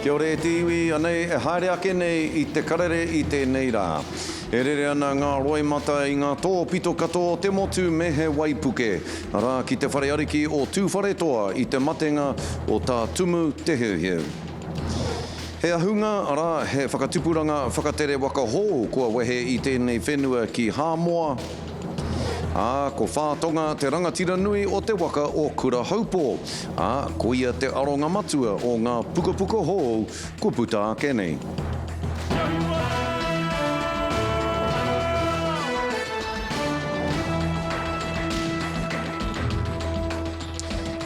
Kia ora e te iwi, anei e haere ake nei i te karere i tēnei rā. E rere ana ngā roimata i ngā tōpito katoa o te motu me he waipuke, arā ki te whare ariki o Tūwharetoa i te matenga o Tā Tumu Te Heuheu. He ahunga, arā, he whakatupuranga whakatere waka hou kua wehe i tēnei whenua ki Hāmoa, Ā, ko Whātonga te rangatira nui o te waka o Kurahaupō, ā, koia te aronga matua o ngā pukapuka hou kua puta ake nei.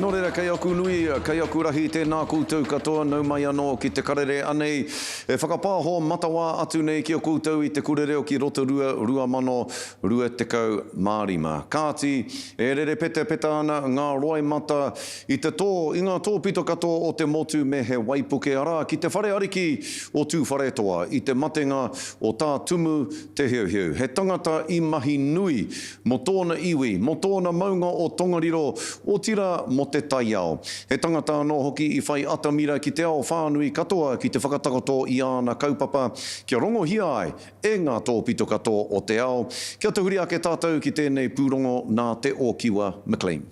Nō reira, kei aku nui, kei aku rahi, tēnā koutou katoa, nau mai anō ki te karere anei e whakapāho matawā atu nei ki a koutou i te Kura Reo ki Rotorua 2025. Kāti, e rere petapeta ana ngā roimata i te tō, i ngā tōpito katoa o te motu me he waipuke arā ki te whare ariki o Tūwharetoa i te matenga o Tā Tumu Te Heuheu, he tangata i mahi nui mō tōna iwi, mō tōna maunga o Tongariro, otirā mō te taiao. He tangata anō hoki i whai atamira ki te ao whānui katoa ki te whakatakoto i āna kaupapa kia rongohia ai e ngā tōpito katoa o te ao. Kia tahuri ake tātou ki tēnei pūrongo nā Te Ōkiwa McLean.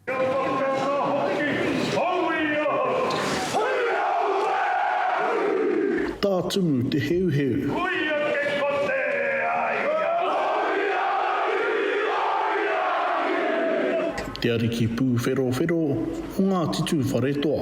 Kia whakatā hoki au i ahau. Hui auē! Tā Tumu Te Heuheu. Huia ke kote a ia. Te Ariki Pūwherowhero o Ngāti Tūwharetoa.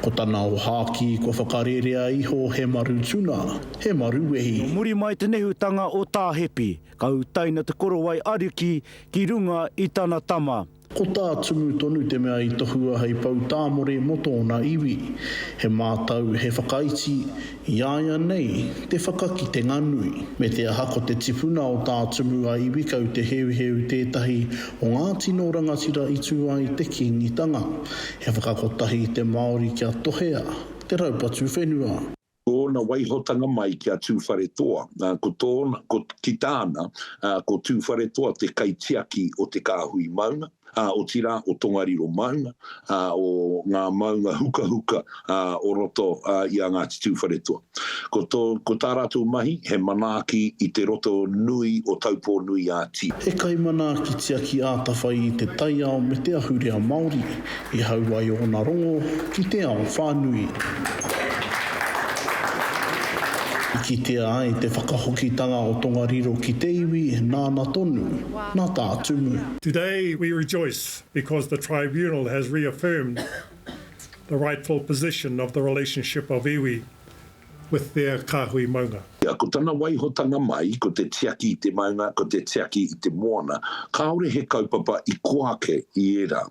Ko tana ōhākī kua whakarērea iho he maru tuna. He maru wehi. Nō muri mai te nehutanga o Tā Hepi, ka utaina te korowai ariki ki runga i tana tama. Ko Tā Tumu tonu te mea i tohua hei pou tāmore mō tōna iwi. He mātau, he whakaiti, i a ia nei te whakakitenga nui. Me te aha ko te tipuna o Tā Tumu a Iwikau Te Heuheu tētahi o ngā tino rangatira i tū ai te Kīngitanga. He whakakotahi i te Māori kia tohea te raupatu whenua. Tōna waihotanga mai ki a Tūwharetoa, ko tōna, ko, ki tāna, ko Tūwharetoa te kaitiaki o te kāhui maunga, otirā, o Tongariro maunga, o ngā maunga hukahuka o roto i a Ngāti Tūwharetoa. Ko tō, ko tā rātou mahi, he manaaki i te roto nui o Taupō-nui-ā-Tia. He kaimanaaki tiaki ātawhai i te taiao me te ahurea Māori. I hau ai ōna rongo ki te ao whānui. I kitea ai te whakahokitanga o Tongariro ki te iwi nāna tonu, nā Tā Tumu. Today we rejoice because the Tribunal has reaffirmed the rightful position of the relationship of iwi with their kāhui maunga. Ko tana waihotanga mai, ko te tiaki i te maunga, ko te tiaki i te moana, kāore he kaupapa i koa ake i ērā.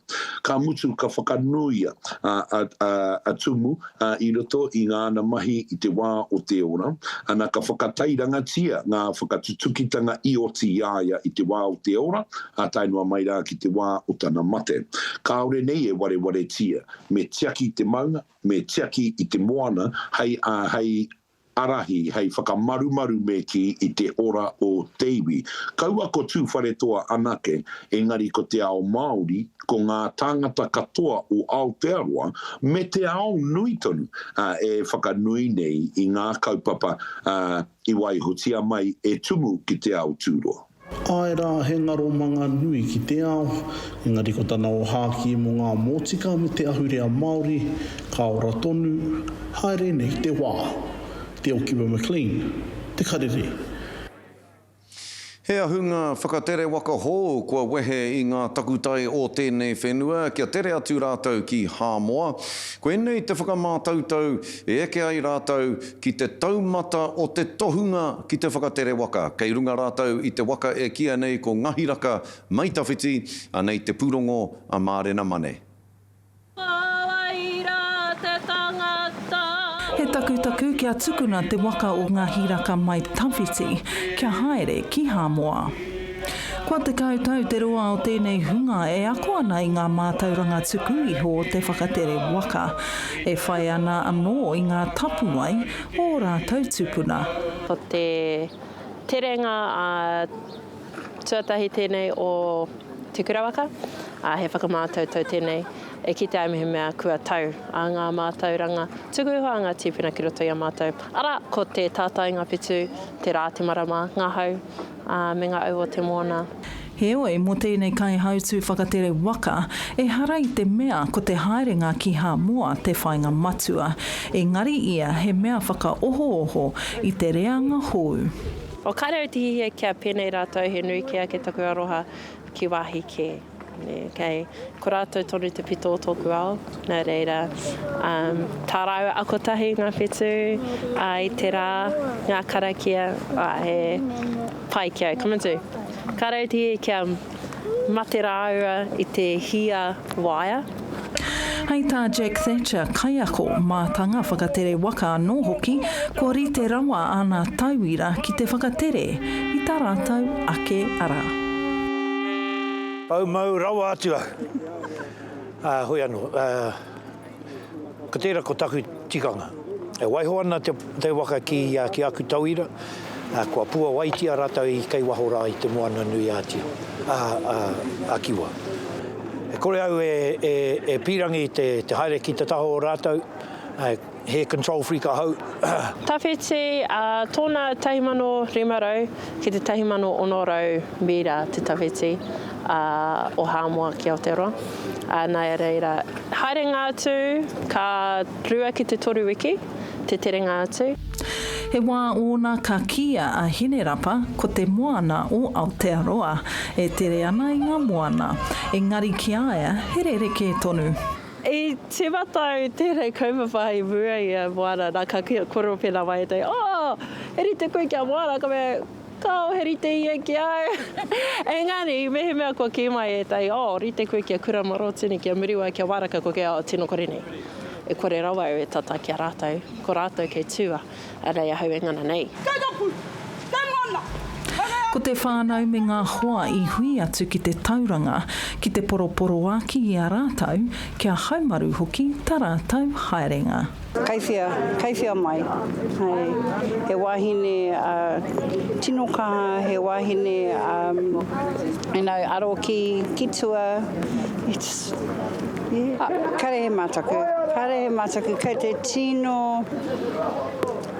Ka mutu ka whakanuia a Tumu i roto i ngāna mahi i te wā o te ora, ana ka whakatairangatia ngā whakatutukitanga i oti i a ia i te wā o te ora, ā tae noa mai rā ki te wā o tana mate. Kāore nei e warewaretia, me tiaki te maunga, me tiaki i te moana hei, hei arahi, hei whakamarumaru me kī i te ora o te iwi. Kaua ko Tūwharetoa anake, engari ko te ao Māori, ko ngā tāngata katoa o Aotearoa, me te ao nui tonu e whakanui nei i ngā kaupapa i waihotia mai e Tumu ki te ao tūroa. Āe rā, he ngaromanga nui ki te ao, engari ko tana ōhākī mō ngā mōtika me te ahurea Māori, ka ora tonu, haere nei te wā. Te Okiwa McLean, Te Karere. He ahunga whakatere waka hou kua wehe i ngā takutai o tēnei whenua kia tere atu rātou ki Hāmoa. Koinei te whakamātautau e eke ai rātou ki te taumata o te tohunga ki te whakatere waka. Kei runga rātou i te waka e kīia nei ko Ngahiraka Mai Tawhiti, anei te pūrongo a Mārena Mane. Ko wai rā te tangata? He takutaku kia tukuna te waka o Ngahiraka Mai Tawhiti kia haere ki Hāmoa. Kua 10 tau te roa o tēnei hunga e ako ana i ngā mātauranga tuku iho o te whakatere waka, e whai ana anō i ngā tapuwae o ō rātou tūpuna. Ko te terenga tuatahi tēnei o Te Kura Waka. Ā, he whakamātautau tēnei e kite ai mehemea kua tau ā ngā mātauranga tuku iho a ngā tīpuna ki roto i a mātou. Arā, ko te tātai ngā whetū, te rā, te marama, ngā hau, ā, me ngā au o te moana. Heoi, mō tēnei kaihautū whakatere waka, ehara i te mea ko te haerenga ki Hāmoa te whāinga matua, engari ia he mea whakaohooho i te reanga hou. O Kāre au te hiahia kia pēnei rātou, he nui kē ake taku aroha ki wāhi kē. Nē, kei, ko rātou tonu te pito o tōku ao, nā reira, um, tā rāua ako tahi ngā whetū, ā, i te rā, ngā karakia, ā, he pai ki au. Ka mutu, kāre au te hiahia kia mate rāua i te hia waea. Hei tā Jack Thatcher, kaiako, mātanga whakatere waka anō hoki, kua rite rawa āna tauira ki te whakatere i tā rātou ake ara. Poumau rawa atu au. Ā, hoi anō, ā, ko tērā ko taku tikanga. E waiho ana te, te waka ki, ki aku tauira, ā, kua puawaitia rātou i kei waho rā i te moana nui a Tia, a, a, a Kiwa. E kore au e, e, e pīrangi te, te haere ki te taha o rātou, ā, he control freak ahau. Tawhiti, ā, tōna 1500 ki te 1600 mīra te tawhiti, ā, o Hāmoa ki Aotearoa. Ā, nā reira, haerenga atu, ka rua ki te toru wiki te terenga atu. He wā ōna ka kīia a Hinerapa ko te moana o Aotearoa, e tere ana i ngā moana. Engari ki a ia, he rerekē tonu. I tīmata au tēnei kaupapa i mua i a Moana, nā ka kōrero pēnā mai ētahi, oh, he rite koe ki a Moana, ka mea, kāo, he rite ia ki a au. Engari, mehemea kua kī mai ētahi, oh, rite koe ki a Kura Marotini, ki a Muriwai, ki a Waraka, kua kī, oh, tino kore nei. E kore rawa au e tata ki a rātou, ko rātou kei tua, anei ahau e ngana nei. Kei tapu, kei mana, Ko te whānau me ngā hoa i hui atu ki te tauranga, ki te poroporoaki i a rātou, kia haumaru hoki ta rātou haerenga. Kei whea, kei whea mai. Hei, he wahine tino kaha, he wahine, you know, aro ki, ki tua. It's, yeah. Kare he mataku, kare he mataku, kei te tino,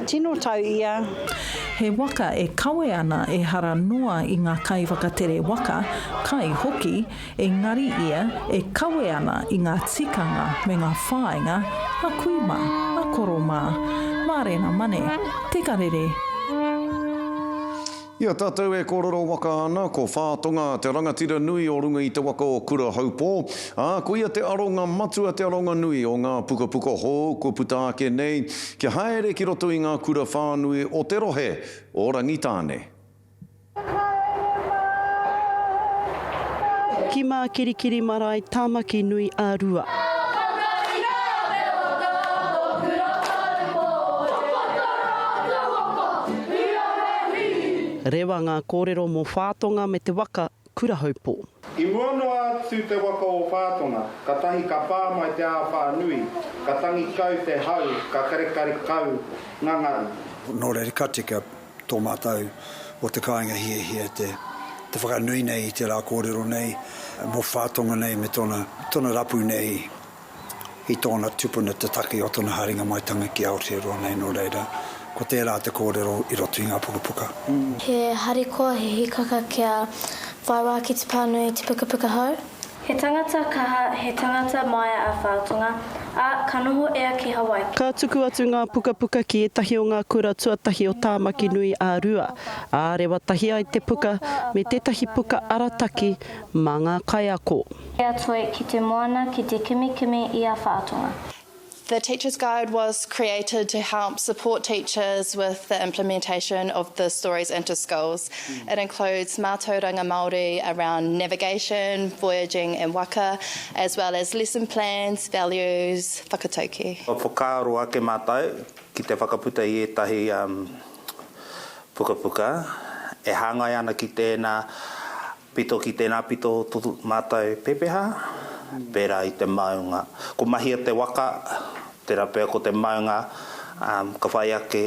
Tino tau ia. He waka e kawe ana ehara noa i ngā kaiwhakatere waka, kai hoki, engari ia e kawe ana i ngā tikanga me ngā whāinga a kui mā, a koro mā. Mārena Mane, Te Karere. I a tātou e kōrero waka ana, ko Whātonga te rangatira nui o runga i te waka o Kurahaupō, ā, koia te aronga matua te aronga nui o ngā pukapuka hou kua puta ake nei kia haere ki roto i ngā kura whānui o te rohe o Rangitāne. Ki Mākirikiri Marae, Tāmaki nui a Rua. Rewa ngā kōrero mō Whātonga me te waka Kurahaupō. I mua noa atu te waka o Whātonga, katahi ka pā mai te āwhā nui, ka tangi kau te hau, ka karekare kau nga ngaru. Nō reira ka tika tō mātou o te kāinga hiahia te te whakanui nei i te rā kōrero nei mō Whātonga nei me tōna tōna rapu nei i tōna tupuna te take o tōna haerenga maitanga ki Aotearoa nei nō reira ko tērā te kōrero i roto i ngā pukapuka. He harikoa, he hikaka kia whai wā ki te pānui i te pukapuka hou. He tangata kaha, he tangata maia a Whātonga, ā, ka noho ea ki Hawaiki. Ka tuku atu ngā pukapuka ki ētahi o ngā kura tuatahi o Tāmaki nui ā Rua, ā, rewa tahi ai te puka me tētahi puka arataki mā ngā kaiako. A Toi ki te moana ki te kimikimi i a Whātonga. The Teacher's Guide was created to help support teachers with the implementation of the Stories into Schools. It includes mātauranga Māori around navigation, voyaging and waka, as well as lesson plans, values, whakatauki. Kua whakaaro ake mātou ki te whakaputa i ētahi pukapuka e hāngai ana ki tēnā Pito ki tēnā pito o tō mātou pepeha, pērā i te maunga. Ko mahia te waka, tērā pea ko te maunga, ka whai ake,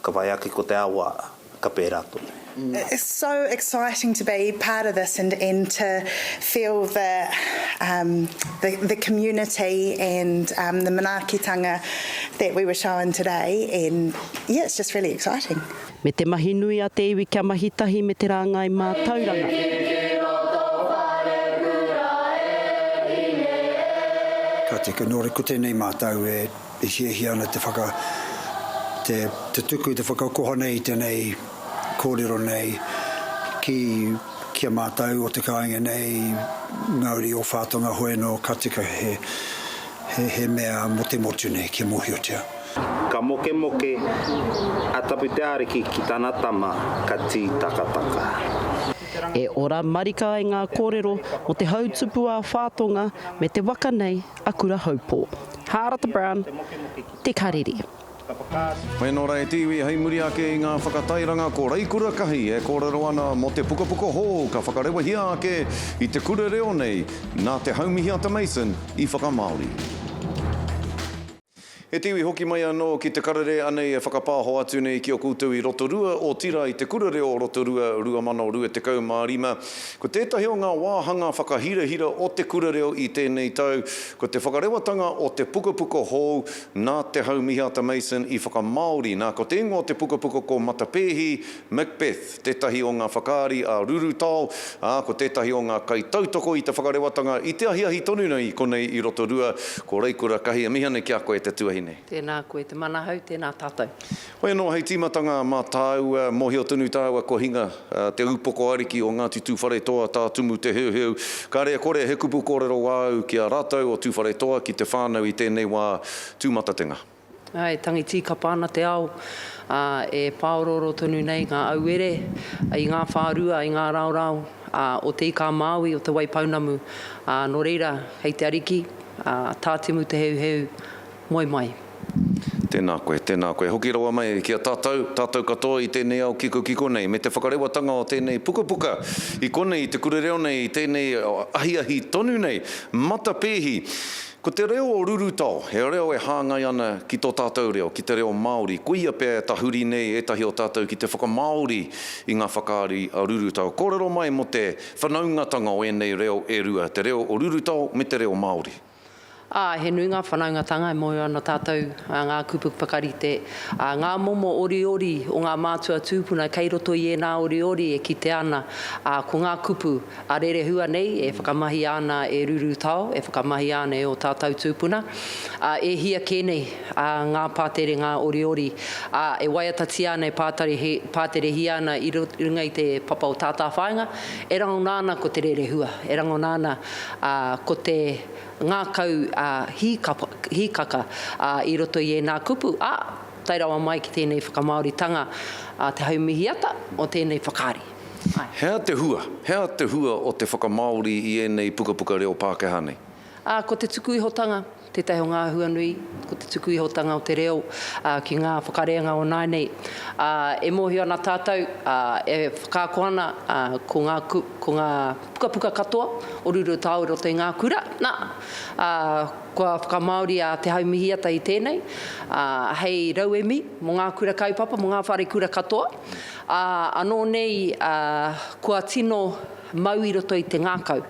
ka whai ake ko te awa, ka pērā tonu. It's so exciting to be part of this and and to feel the. um, the, the community and um, the manaakitanga that we were shown today and yeah, it's just really exciting. Me te mahi nui a te iwi kia mahi tahi me te rāngai mātauranga. Ka tika, nō reira ko tēnei mātau e hiahia ana te whaka, te, te tuku, te whakakoha nei i tēnei kōrero nei ki, ki a mātau o te kāinga nei, ngā uri o Whātonga hoi anō ka tika he, he, he mea mō te motu nei kia mōhiotia. Ka mokemoke a Tapu-te-ariki ki tana tama, ka tītakataka. E ora marika ai ngā kōrero mō te hautupu a Whātonga me te waka nei a Kurahaupō. Hārata Brown, Te Karere. Whenua rā e te iwi hei muri ake i ngā whakatairanga ko Reikura Kahi e kōrero ana mō te pukapuka hou ka whakarewahia ake i te kura reo nei nā Te Haumihiata Mason i whakamāori. E te iwi hoki mai anō ki te karere anei e whakapāho atu nei ki a koutou i Rotorua, otirā i te Kura Reo o Rotorua 2025. Ko tētahi o ngā wāhanga whakahirahira o te kura reo i tēnei tau, ko te whakarewatanga o te pukapuka hou nā Te Haumihiata Mason i whakamāori. Nā, ko te ingoa o te pukapuka ko Matapēhi Macbeth, tētahi o ngā whakaari a Rurutao, ā, ko tētahi o ngā kaitautoko i te whakarewatanga i te ahiahi tonu nei i konei i Rotorua, ko Reikura Kahi. E mihi ana ki a koe te tuahine. Tēnā koe te manahau, tēnā tātou. Hoi anō hei tīmatanga mā tāua, mōhio tonu tāua kua hinga te ūpoko ariki o Ngāti Tūwharetoa, tā Tumu Te Heuheu. Kāre e kore he kupu kōrero āu ki a rātou o Tūwharetoa, ki te whānau i tēnei wā tūmatatenga. Ā, e tangi tīkapa ana te ao, ā, e pāorooro tonu nei ngā auere i ngā whārua, i ngā raorao, ā, o Te Ika-a-Māui, o Te Waipounamu, ā, nō reira, hei te Ariki, ā, Tā Timu Te Heuheu, moe mai. Tēnā koe, tēnā koe. Hoki rawa mai ki a tātou, tātou katoa i tēnei ao kikokiko nei, me te whakarewatanga o tēnei pukapuka i konei, i te kura reo nei, i tēnei ahiahi tonu nei. Matapēhi. Ko te reo o Rurutao, he reo e hāngai ana ki tō tātou reo, ki te reo Māori. Koia pea e tahuri nei ētahi o tātou ki te whakamāori i ngā whakaari a Rurutao. Kōrero mai mō te whanaungatanga o ēnei reo e rua, te reo o Rurutao me te reo Māori. Ā, he nui ngā whanaungatanga e mōhio ana tātou, ngā kupu whakarite, ā, ngā momo oriori o ngā mātua tūpuna kei roto i ēnā oriori e kitea ana, ā, ko ngā kupu A rerehua nei e whakamahia ana e Rurutao, e whakamahia ana e ō tātou tūpuna, ā, e hia kē nei ngā pātere, ngā oriori, ā, e waiatatia ana, e pāterehia ana i runga i te papa o Tātāwhāinga, e rangona ana ko te rerehua, e rangona ana ko te ngākau hīkaka i roto i ēnā kupu, ā, tae rawa mai ki tēnei whakamāoritanga a Te Haumihiata o tēnei whakaari. Āe. Hea te hua? Hea te hua o te whakamāori i ēnei pukapuka reo Pākehā nei? Ā, ko te tuku ihotanga tētahi o ngā hua nui, ko te tuku ihotanga o te reo, ā, ki ngā whakareanga o nāianei. Ā, e mōhio ana tātou, ā, e whakaako ana, ā, ko ngā ku, ko ngā pukapuka katoa o Rurutao i roto i ngā kura, nā, ā, kua whakamāori a Te Haumihiata i tēnei, ā, hei rauemi mō ngā kura kaupapa, mō ngā wharekura katoa. Ā, anō nei, ā, kua tino mau i roto i te ngākau,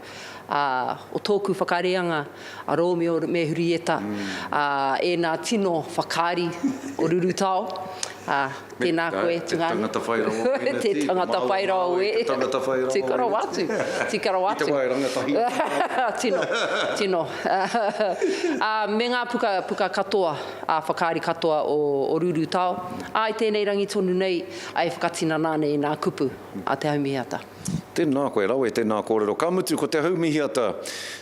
ā, o tōku whakareanga a Rōmio me Hurieta, ā, ēnā tino whakaari o Rurutao, ā, tēnā koe, tungāne. Te tangata whai rawa koina Te tangata whai rawa e. Te tangata whai rawa Tika rawa atu, tika rawa atu. I te wā e rangatahi ana. Tino, tino. Ā, me ngā puka, puka katoa, ā, whakaari katoa o, o Rurutao. Ā, i tēnei rangi tonu nei, ā, e whakatinana ana i ngā kupu a Te Haumihiata. Tēnā koe, rawe tēnā kōrero. Ka mutu, ko Te Haumihiata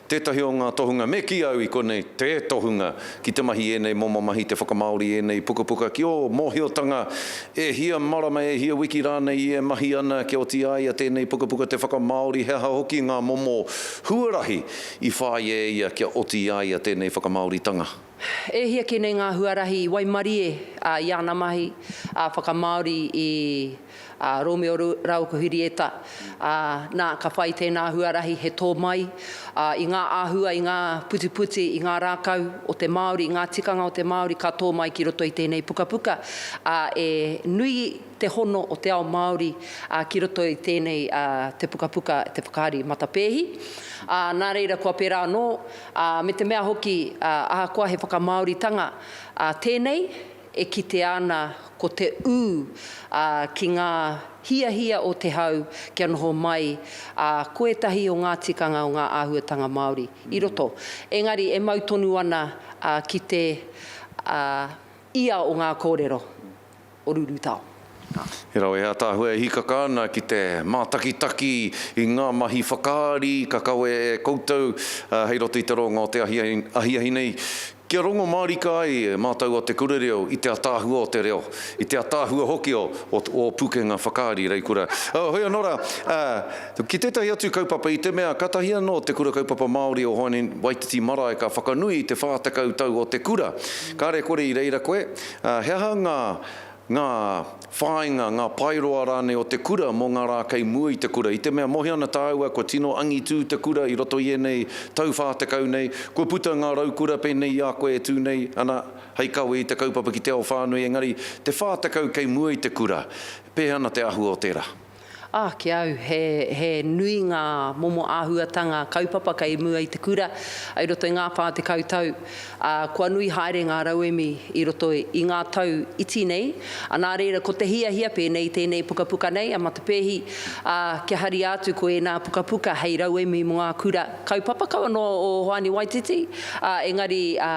tētahi o ngā tohunga, me kī au i konei, te tohunga ki te mahi i ēnei momo mahi, te whakamāori i ēnei pukapuka ki ō mōhiotanga e hia marama, e hia wiki rānei i e mahi ana kia oti a ia tēnei pukapuka te whakamāori, he aha hoki ngā momo huarahi i whāia e ia kia oti i a ia tēnei whakamāoritanga. E hia kē nei ngā huarahi i waimarie i āna mahi whakamāori i a Rōmeo rāua ko Hurieta, ā, nā, ka whai tēnā huarahi he tō mai i ngā āhua, i ngā putiputi, i ngā rākau o te Māori, i ngā tikanga o te Māori ka tō mai ki roto i tēnei pukapuka, ā, e nui. te hono o te ao Māori ki roto i tēnei te pukapuka te whakaari matapēhi. Ā, nā reira kua pērā anō, ā, me te mea hoki, ahakoa he whakamāoritanga tēnei, e kitea ana ko te ū ki ngā hiahia o te hau kia noho mai, ā, ko ētahi o ngā tikanga o ngā āhuatanga Māori i roto. Engari e mau tonu ana ki te ia o ngā kōrero o Rurutao. He rawe ātaahua e hikaka ana ki te mātakitaki i ngā mahi whakaari ka kawe e koutou hei roto i te roanga o te ahiahi nei. Kia rongo mārika ai mātou o Te Kura Reo i te ataahua o te reo, i te ataahua hoki o ō pukenga whakaari, Reikura. Hoi anō rā, ki tētahi atu kaupapa i te mea katahi anō Te Kura Kaupapa Māori o Hoani Waititi Marae ka whakanui i te 40 tau o te kura. Kāre kore i reira koe, he aha ngā ngā whāinga, ngā paeroa rānei o te kura mō ngā rā kei mua i te kura. I te mea mohi ana tāua kua tino angitū te kura i roto i ēnei tau 40 nei, kua puta ngā raukura pēnei i a koe e tū nei, ana, hei kawe i te kaupapa ki te ao whānui, engari te 40 kei mua i te kura, pēhea ana te āhua o tērā? Ā, ki au, he, he nui ngā momo āhuatanga kaupapa kei mua i te kura i roto i ngā 40 tau, ā, kua nui haere ngā rauemi i roto i ngā tau iti nei, ā, nā reira ko te hiahia pēnei i tēnei pukapuka nei, a Matapēhi, ā, kia haria atu ko ēnā pukapuka hei rauemi mō ngā kura kaupapa, kaua noa o Hoani Waititi, ā, engari, ā,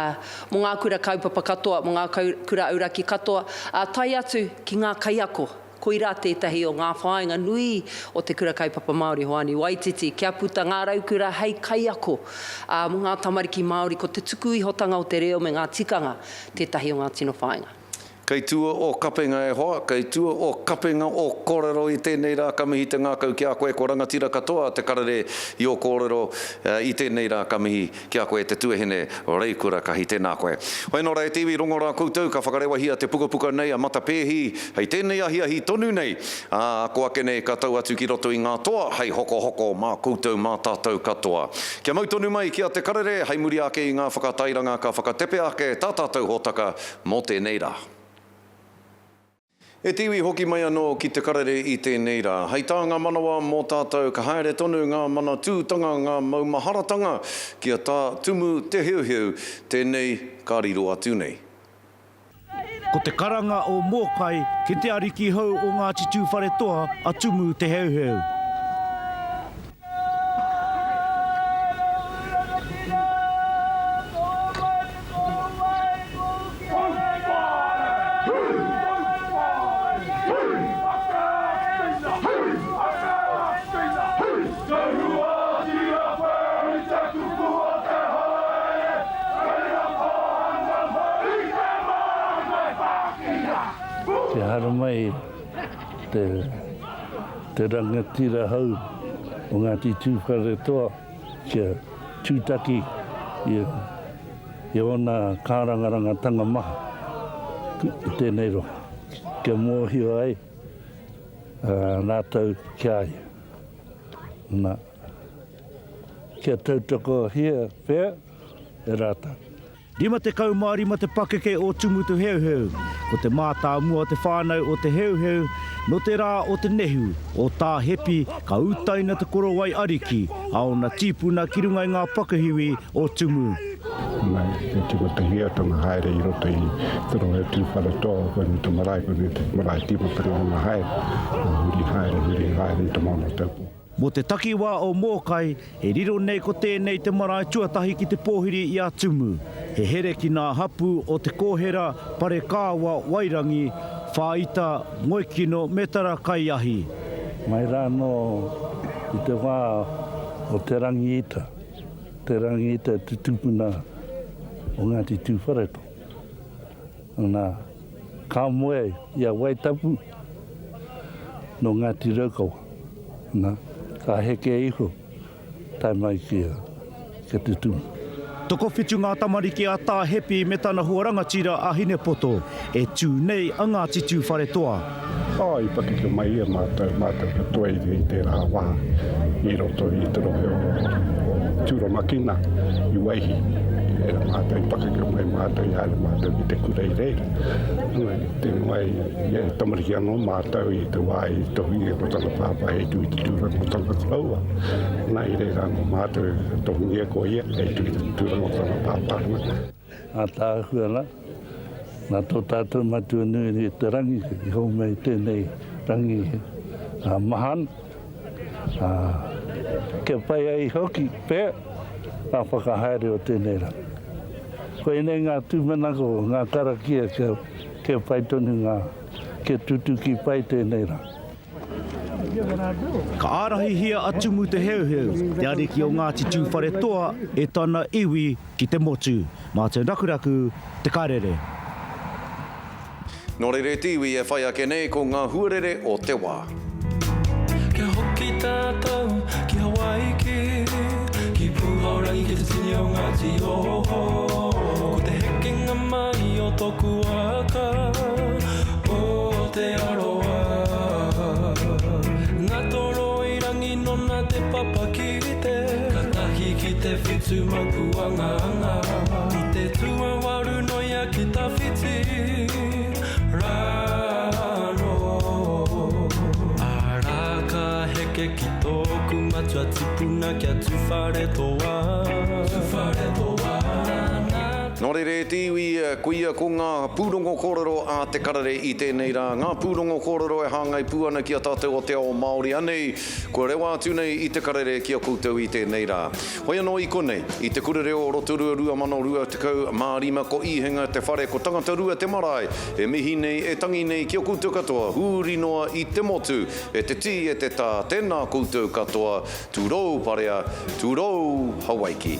mō ngā kura kaupapa katoa, mō ngā kura auraki katoa, ā, tae atu ki ngā kaiako. Koirā tētahi o ngā whāinga nui o Te Kura Kaupapa Māori Hoani Waititi, kia puta ngā raukura hei kaiako mō ngā tamariki Māori, ko te tuku ihotanga o te reo me ngā tikanga tētahi o ngā tino whāinga. Kei tua o Kapenga e hoa, kei tua o Kapenga o korero i tēnei rā ka mihi te ngākau ki a koe ko rangatira katoa te karere i o kōrero i tēnei rā ka mihi Ki a koe te tuahine, Reikura Kahi, tēnā koe. Hoi nō rā e te iwi, rongo rā koutou, ka whakarewahia te pukapuka nei a Matapēhi hei tēnei ahiahi tonu nei, ā, ako ake nei ka tau atu ki roto i ngā toa hei hokohoko mā koutou, mā tātou katoa. Kia mau tonu mai ki a Te Karere hei muri ake i ngā whakatairanga ka whakatepe ake tā tātou hōtaka mō tēnei rā. E te iwi hoki mai anō ki te karere i tēnei rā. Hei tā ngā manawa mō tātou ka haere tonu ngā manatūtanga, ngā maumaharatanga ki a Tā Tumu Te Heuheu, tēnei ka riro atu nei. Ko te karanga o Mōkai ki te ariki hou o Ngāti Tūwharetoa a Tumu Te Heuheu. Te haramai te te rangatira hou o Ngāti Tūwharetoa kia tūtaki i i ōna kārangarangatanga maha i tēnei rohe, kia mōhio ai rātou ki a ia. Nā, kia tautokohia pea e rātou. 55 te pakeke o Tumu Te Heuheu, ko te mātāmua o te whānau o Te Heuheu, nō te rā o te nehu o Tā Hepi ka utaina te korowai ariki a ōna tīpuna ki runga i ngā pakihiwi o Tumu. Nā, i tīmatahia tana haere i roto i te rohe o Tūwharetoa, koinei te marae, koinei te marae tīmatanga ona haere, huri haere, huri haere i te moana o Taupō. Mō te takiwā o Mōkai, e riro nei ko tēnei te marae tuatahi ki te pōhiri i a Tumu. He here ki nā hapū o Te Kōhera, Parekāwa, Wairangi, Whāita, Ngoekino me Tarakaiahi. Mai rā anō i te wā o Te Rangiita. Te Rangiita te tupuna o Ngāti Tūwharetoa. Nā, ka moe i a Waitapu nō Ngāti Raukawa. Nā, ka heke iho tae mai ki a, ki a Te Tumu. Tokowhitu ngā tamariki a Tā Hepi me tana hoa rangatira a Hinepoto, e tū nei a Ngāti Tūwharetoa. Oh, i pakeke mai ia mātou, mātou katoa i tērā wā i roto i te rohe o Tūramakina, i Waihi. reira mātou i pakeke mai mātou i haere mātou ki te kura i reira. Nā, i te noa i, i tamariki anō mātou i te wā i tohungia ko tana pāpā hei tū i te tūranga o tana koroua. Nā, i reira anō mātou i tohungia ko ia hei tū i te tūranga o tana pāpā. Nā. Ātaahua rā, nā tō tātou Matua nui i te rangi i homai tēnei rangi mahana, ā, kia pai ai hoki pea ngā whakahaere o tēnei rangi. Koinei ngā tūmanako, ngā karakia kia, kia pai tonu ngā, kia tutuki pai tēnei rā. Ka ārahihia a Tumu Te Heuheu, te ariki o Ngāti Tūwharetoa, e tana iwi ki te motu. Mā Te Rakuraku te karere. Nō reira e te iwi e whai ake nei ko ngā huarere o te wā. Kia hoki tātou ki Hawaiki, ki Pūhaorangi ki te tini o Ngāti Oho. Ko te hekenga mai o tōku waka, o Te Arawa. Ngātoroirangi nōna te papa kite, katahi ki te whitu mau puangaanga. I te tuawaru noia ki tawhiti rānō. Arā ka heke ki tōku matua tipuna kia Tūwharetoa. Tūwharetoa. Nō reira e te iwi, koia ko ngā pūrongo kōrero a Te Karere i tēnei rā, ngā pūrongo kōrero e hāngai pū ana ki a tātou o te ao Māori. Anei, kua rewa atu nei i Te Karere ki a koutou i tēnei rā. Hoi anō i konei, i Te Kura Reo o Rotorua 2025, ko Īhenga te whare, ko Tangatarua te marae, e mihi nei, e tangi nei ki a koutou katoa, huri noa i te motu, e te tī, e te tā, tēnā koutou katoa, tūrou parea, tūrou Hawaiki.